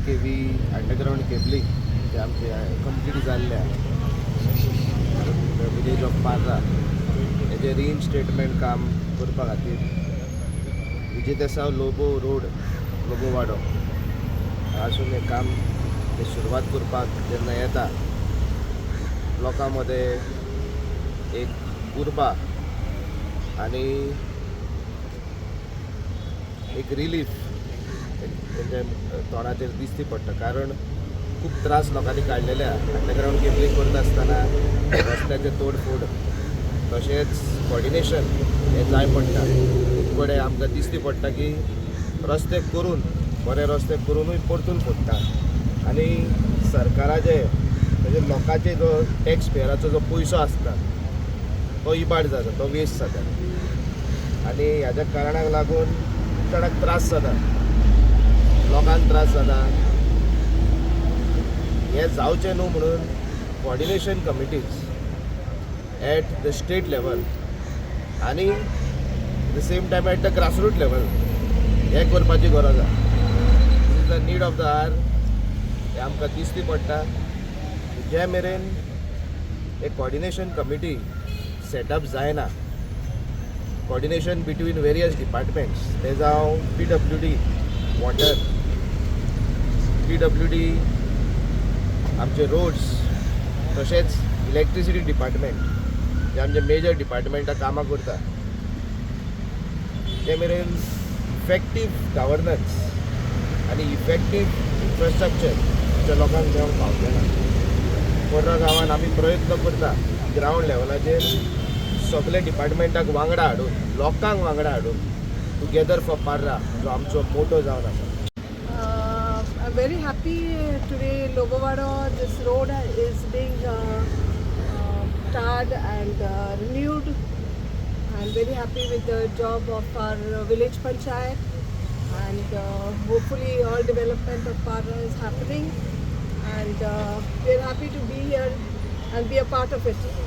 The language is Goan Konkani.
KV underground cabling ते आमचे कंप्लीट जाल्ले विलेज ऑफ पार्रा, हेजें रिइन्स्टेटमेंट काम करपा खातीर विजयदेसाव लोबो रोड, लोबो वाडो हांगासून हें काम ते सुरवात करपाक जेन्ना येता, लोकां मदें एक उर्बा आनी एक रिलीफ तेंच्या तोंडाचेर दिश्टी पडटा, कारण खूब त्रास लोकांनी काडलेले आहा. अंडरग्रावंड केबलींग करता आसतना रस्त्याचे तोडफोड तशेंच कॉर्डिनेशन हें जाय पडटा. खूब कडेन आमकां दिश्टी पडटा की रस्ते करून, बरे रस्ते करुनूय परतून फोडटा आनी सरकाराचे म्हणजे लोकांचे जो टॅक्स पेयराचो जो पयसो आसता तो इबाड जाता, तो वेस्ट जाता आनी ह्याच्या कारणाक लागून खूब जाणांक त्रास जाता, लोकांक त्रास जाता. हें जावचें न्हू म्हणून coordination committees at the state level आनी the same time at the grassroot level हें करपाची गरज आसा. This is the need of the hour हें आमकां दिश्टी पडटा. जे मेरेन एक कॉर्डिनेशन कमिटी सेटअप जायना, कॉर्डिनेशन बिटवीन वेरियस डिपार्टमेंट्स, ते जावं पीडब्ल्यूडी वॉटर, पीडब्ल्यूडी आमचे रोड्स, तशेंच इलेक्ट्रिसिटी डिपार्टमेंट, जे आमचे मेजर डिपार्टमेंटां कामां करता, ते मेरेन इफेक्टीव गवर्नन्स आनी इफेक्टीव इन्फ्रास्ट्रक्चर आमच्या लोकांक मेळोंक पावचें ना. पर्रा गांवान आमी प्रयत्न करता ग्रावंड लेवलाचेर सगळे डिपार्टमेंटाक वांगडा हाडून, लोकांक वांगडा हाडून, टुगेदर फॉर पार्रा जो आमचो मोटो जावन आसा. I'm very happy today. Lobovada, this road is being tarred and renewed. I'm very happy with the job of our village panchayat, and hopefully all development of Parra is happening. And we are happy to be here and be a part of it.